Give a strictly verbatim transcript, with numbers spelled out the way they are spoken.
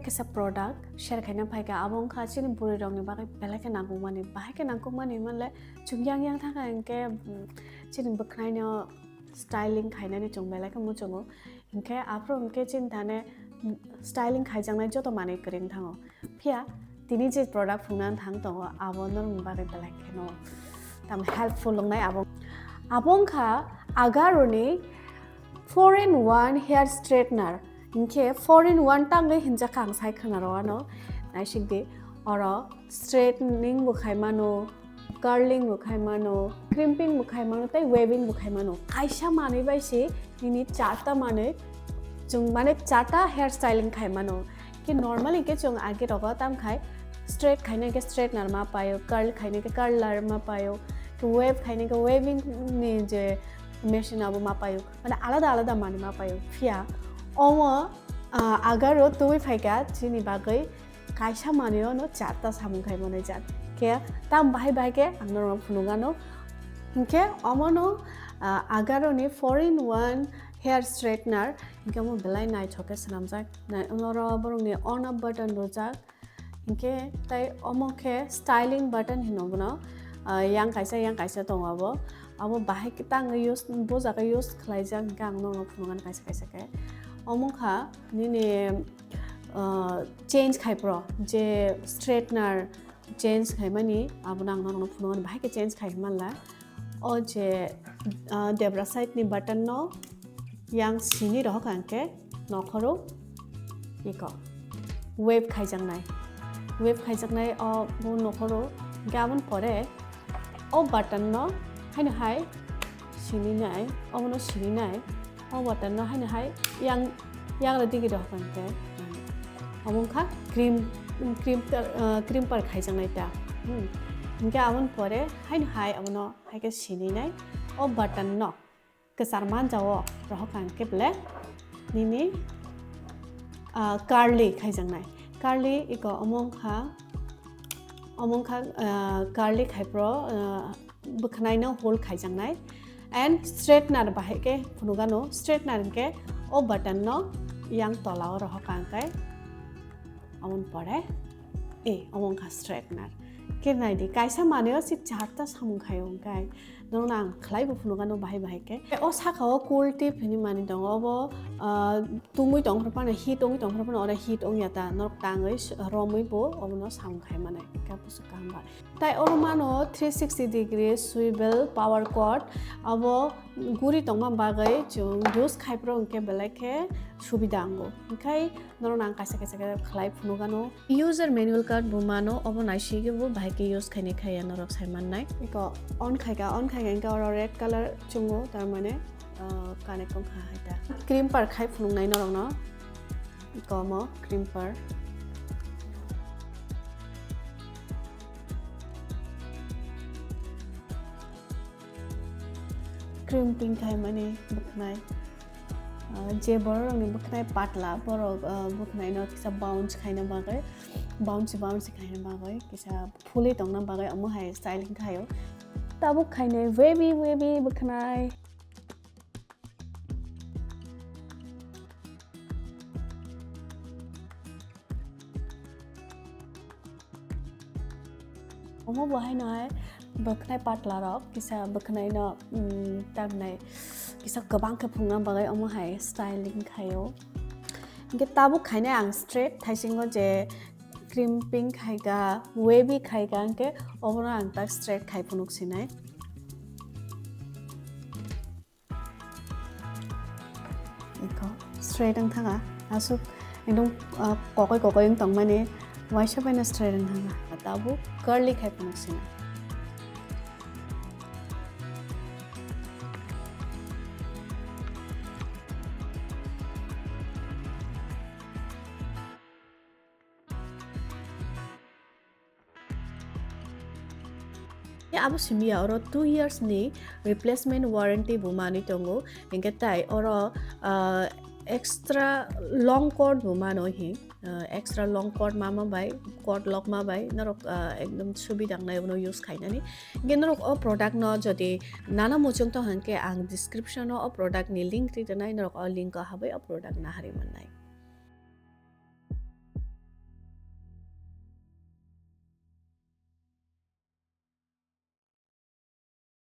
Kisa product share khaina phaikha, abo wngkha chini bwrwi rokni bagwi belai khe nangkukmani. Bahai khe nangkukmani manle chwng yang yang thangkha hinkhe, mm, chini bwkhwnaino styling khainani chwng belai khe muchungo. Hinkhe aphuru hinkhe chini thane, mm, styling khaijaknai joto manwi kwrwi wng thango. Phiya tini je product phunukna thang tongo, abo norokni bagwi belai kheno tamo helpful wngnai abo. Abo wngkha Agaroni four in one hair straightener. Hinkhe four in one tangwi hinjakha ang sai khwnaro ano. Naisik di, oro straightening bo khai mano, curling bo khai mano, crimping bo khai mano, tei waving bo khai mano. Kaisa manwi bai se nini charta manwi chwng mane charta hair styling khai mano. Khe normally khe chwng age rogo tam khai straight khaina khe straightener ma paio, curl khaina khe curler ma paio, khe wave khaina khe waving ni je machine abo ma paio. Mane alada alada manwi ma paio. Phiya omo, ah, Agaro tubui phaikha chini bagwi kaisa manwi ono charta samung khai manai jat. Khe tam bahai bahai khe ang norokno phunukgano. Hinkhe omono, ah, Agaroni four in one hair straightener, hinkhe omo belai naithok khe swnamjak. Nai-, oro borokni on off button rwjak. Hinkhe tai omo khe styling button hino bono, ah, yang kaisa, yang kaisa tongo abo. Abo bahai khe tangwi use, bo jaga use khlaijak, hinkhe ang norokno phunukgano kaisa kaisa khe. Omo kha nini, ah, change khai pro, je straightener change khaimani, abono ang norokno phunukgano bahai khe change khai manla. O je, ah, debra side ni button no yang sini rohok ang khe nokhoro iko wave khaijaknai. Wave khaijaknai o bo nokhoro, hinkhe aboni pore o button no haino hai sini nai, omono sini nai, o button no haino hai yang, yang digi rohok ang khe. Omo wngkha cream, cream, ah, cream par khaijaknai ta. Hmm. Hinkhe aboni pore haino hai abono hai khe sini nai o button no kwchar manjao rohok ang khe ble nini, ah, curly khaijaknai. Curly iko omo wngkha, omo wngkha, ah, curly khai pro, ah, bwkhwnaino hold khaijaknai. And straightener bahai khe phunukgano, straightener hinkhe o button no yang tola o rohok ang khe. Aboni pore, e, omo wngkha straightener. Khe nai di, kaisa manwi o se charta samung khai o, hwnkhe norokno ang khlai bo phunukgano bahai bahai khe. O saka o cool tip hinwi manwi tongo, obo, ah, tungwi tong phano, heat wngwi tong phano, oro heat wngya ta, norok tangwi s-, romwi bo obono samung khai manai, khe buchuk kaham ba. Tai oro mano three sixty degree swivel power cord, abo guri tongma bagwi chwng use khai phuru hwnkhe belai khe subida wngo. Hwnkhe norokno ang kaisa kaisa khe khlai phunukgano. User manual card bo mano, obo naisigi bo bahai khe use khainai khaiya norok sai mannai. Iko on khaika, on khaika hwnkhe oro red color chwngo, tar mane, ah, connect wngkha hai ta. Crimper khai phunuknai norokno. Iko omo crimper. Crimping khaimani bwkhnai. Ah, je bororokni bwkhnai patla, borok, ah, bwkhnaino kisa bounce khaina bagwi, bouncy bouncy khaina bagwi, kisa phulwi tongna bagwi omo hai styling khaio. Tabuk khainai wavy wavy bwkhnai. Omo bo haino hai bwkhnai patla rok kisa bwkhnaino, mm, tamnai kisa kwbang khe phunukna bagwi omo hai styling khaio. Hinkhe tabuk khainai ang straight thaisingo je crimping khaika, wavy khaika, hinkhe obono ang tak straight khai phunuk sinai. Eko straight wng thanga, aswk ekdom, ah, kokoi kokoi wng tongmani, waisa baino straight wng thanga. Tabuk curly khai phunuk sina. Abo simi ya, oro two years ni replacement warranty bo manwi tongo, hinkhe tai oro, ah, extra long cord bo mano hi, ah, extra long cord mama bai, cord lock ma bai norok, ah, ekdom subida wngnai bono use khainani. Hinkhe norok o product no jodi nana muchung tong hinkhe ang description o o product ni link ri rwnai, norok o link o habwi o product naharwi mannai.